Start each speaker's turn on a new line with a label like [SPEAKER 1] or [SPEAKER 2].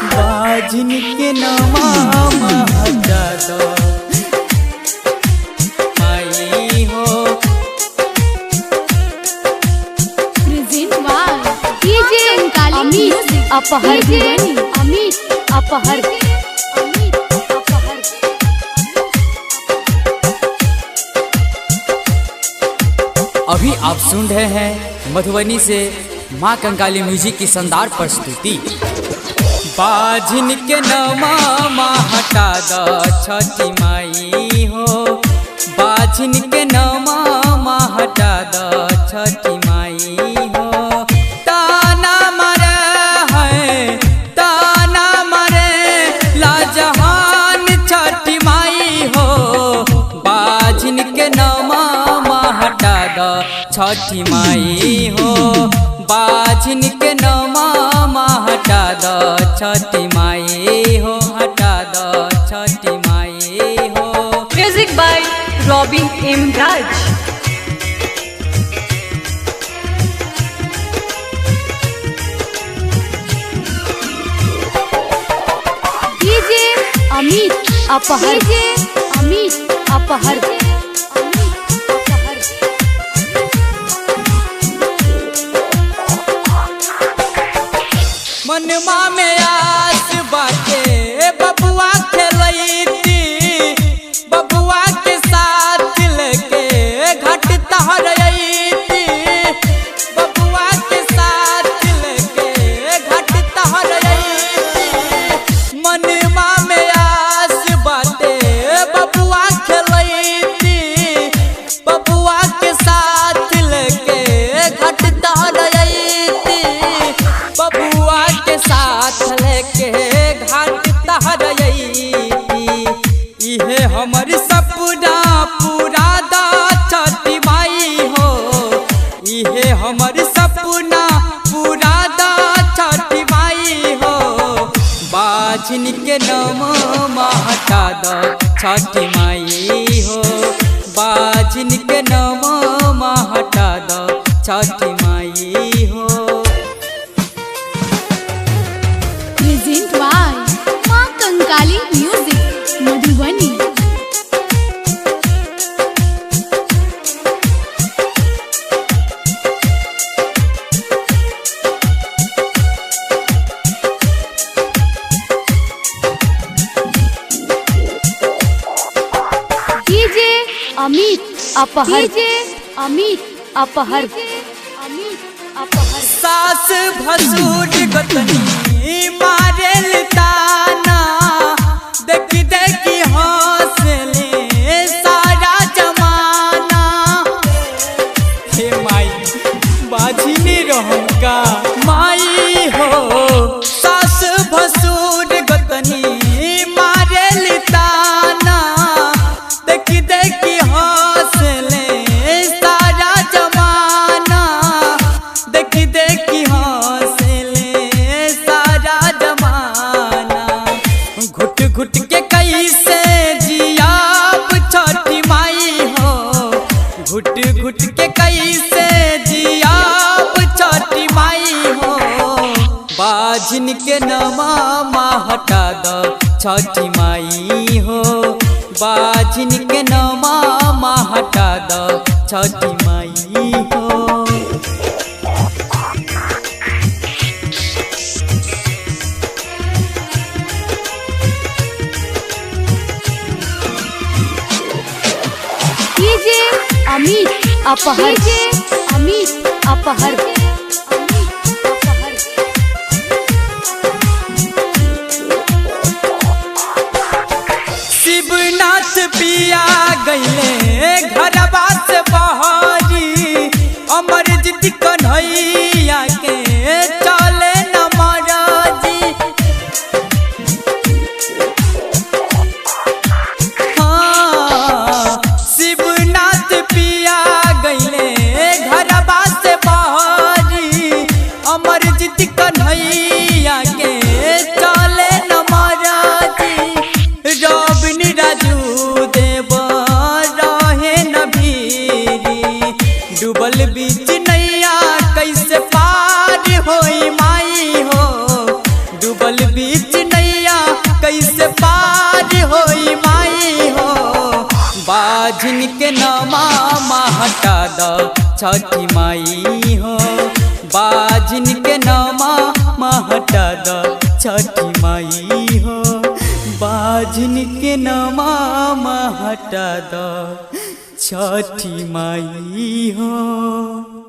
[SPEAKER 1] बाजिन के नमा हटा दो माई हो।
[SPEAKER 2] प्रेजेंट बाय डीजे अमित अपहर, अमित अपहर, अमित अपहर।
[SPEAKER 1] अभी आप सुन रहे हैं मधुबनी से माँ कंकाली म्यूजिक की शानदार प्रस्तुति। बाजिन के नमा हटा दो छठी माई हो, बाजिन के नमा हटा दो छठी माई हो। ताना मरे है, ताना मरे लाजहान छठी माई हो, बाजिन के नमा हटा दो छठी माई हो, बाजिन के नमा हटा दो छठी माई हो, हटा दो छठी माई हो।
[SPEAKER 3] Music by Robin M Raj.
[SPEAKER 2] DJ Amit Aphar, DJ Amit Aphar, Amit Aphar.
[SPEAKER 1] मनमा में आस बाटे बबुआ खेलैती, बबुआ के साथ लेके घाट तहरैती, बबुआ के साथ लेके घाट तहरैती। मनमा में आस बाटे बबुआ खेलैती, बबुआ के साथ लेके घाट तहरैती, बबुआ के साथ लेके घाट तहरैती। इहे हमर सपना पूरा दा छठी माई हो, इहे हमर सपना पूरा दा छठी माई हो। बाजिन के नमा हटा दो छठी माई हो, बाजिन के नमा हटा दो छठी माई हो।
[SPEAKER 2] प्रेजेंट बाय माँ कंकाली म्यूजिक मधुबनी। डीजे अमित अपहर, डीजे अमित अपहर, अमित अपहर।
[SPEAKER 1] सास भसुर गतनी मारेल ताना, देखी देखी हंसले सारा जमाना। हे माई बाजी रहम का माई हो, सास भसुर गतनी मारेल ताना, देखी देखी हंसले सारा जमाना, देखी देखी हंसले सारा जमाना। घुट घुट के कैसे जियाब छठी माई हो, घुट घुट के कैसे जियाब छठी माई हो। बाजिन के नमा हटा दो छठी माई हो, बाजिन के नमा हटा दो छठी माई हो।
[SPEAKER 2] डीजे अमित अपहर, डीजे अमित अपहर, अमित अपहर।
[SPEAKER 1] शिवनाथ पिया गईले घरवा से बहरी, अमरजीत कन्हैया के चले न मरजी। हाँ, शिवनाथ पिया गईले घरवा से बहरी, बाजिन के नमा हटा द छठी माई हो। बाजिन के नमा हटा द छठी माई हो। बाजिन के नमा हटा द छठी माई हो।